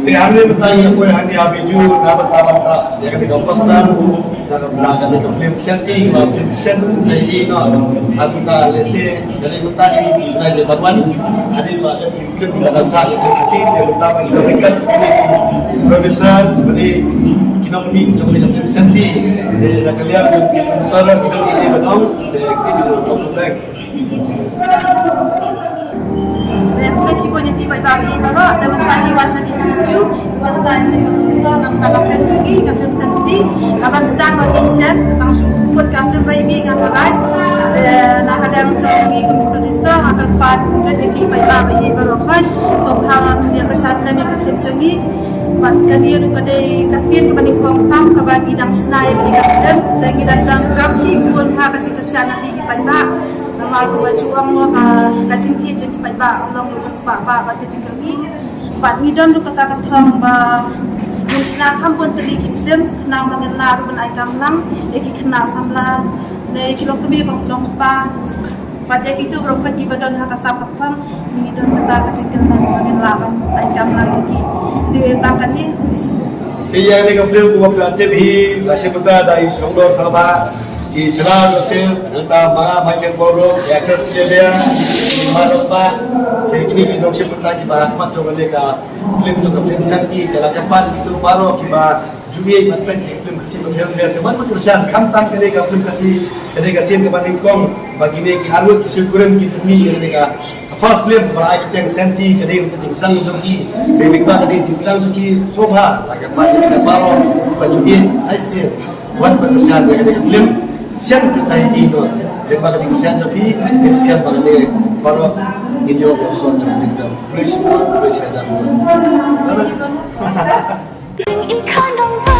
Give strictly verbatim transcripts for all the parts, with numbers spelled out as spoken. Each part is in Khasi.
Te hangne mynta ngi ïa poi hangne ha Bijou na bynta bynta ïa kane ka poster jong kane ka film Senti ba pynshai sa ïohi noh. Ha mynta lehse kane mynta ngi ki bnai ba wan hadien ba dep ki film kiba dang sah ïa ka Khasi, te mynta ba ngi la ïa kat producer bad ki nongmih jong kane ka film Senti. Te na ka liang ki producer ki nongmih ba dang te ki nongmih ba dang. Te khublei shibun ïa phi paidbah baroh, te mynta ngi wan hangne ha Bijou, wan hangne ha Bijou, na bynta ka film jong ngi, ka film Senti, kaban sdang ba ngi shet, tang shu kut ka film ba ïa ngi nga tharai. Te na ka liang jong ngi kum ki producer, nga kyrpad khublei ïa phi paidbah baroh, sngewbha ngan ïa kyrshan lem ïa ka film jong ngi. Bad kane ruh ka dei ka sien kaba nyngkong tam kaba ngi dang shna ïa kane ka film, te ngi dang dang kam shibun ha ka jingkyrshan na phi ki paidbah. Namar kumba ju ong mo, ha ka jingïeit jong ki paidbah long ruh ka spah bah bad ka jingkyrmen. Bad ngi don ruh kata ka thong ba ngin shna kham bun tylli ki film khnang ba ngin lah ruh ban ai kam lang ïa ki khynnah samla ne ki longkmie, ki longkpa. Bad ïa kito baroh kiba don ha ka sap ka phong ngi don kata ka jingkyrmen ba ngin lah ban ai kam lang ïa ki. Te tang kane. Te ïa kane ka film kumba phi la tip hi, la shim bynta da i Shnongdor Thangbah, i Chra Dote, nangta ma nga Michael Boro, i actress Celia, i Marok Ba, te kine ki nongshim bynta kiba khmat jong kane ka film jong ka film Senti, te la kyrpad ïa kito baroh kiba ju ïeit ban peit ki film Khasi bapher bapher, te wan ban kyrshan khamtam kane ka film Khasi, kane ka sien kaba nyngkong ba kine ki arngut ki shikurim ki pynmih ïa kane ka first film ba la ai kyrteng Senti, ka dei ka jingsdang jong ki. Dei ba ka dei jingsdang jong ki sngewbha la ka ba jingshah baroh ba ju ïeit sa shisien. Wan ba kyrshan ïa ka dei ka film Senti sa ïeit noh. Dei ba ka jingsdang jong ki dei skhem ba ka dei baroh ngin ïoh ïa u son jong ka jingjam. Khublei shibun, khublei shihajar nguh. Jing i khang dang ba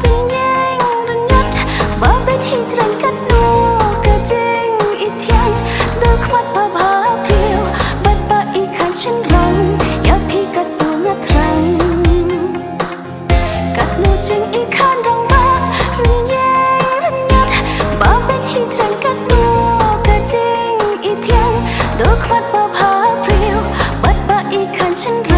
rynïeng rynïat ba beit hi jreng katno ka jing i thiang, da khmat ba bha briew bad ba i khang shynrang, ïa phi katno nga thrang. Katno jing i khang dang ba rynïeng rynïat ba beit hi jreng katno ka jing i thiang, da khmat ba bha briew bad ba i khang shynrang.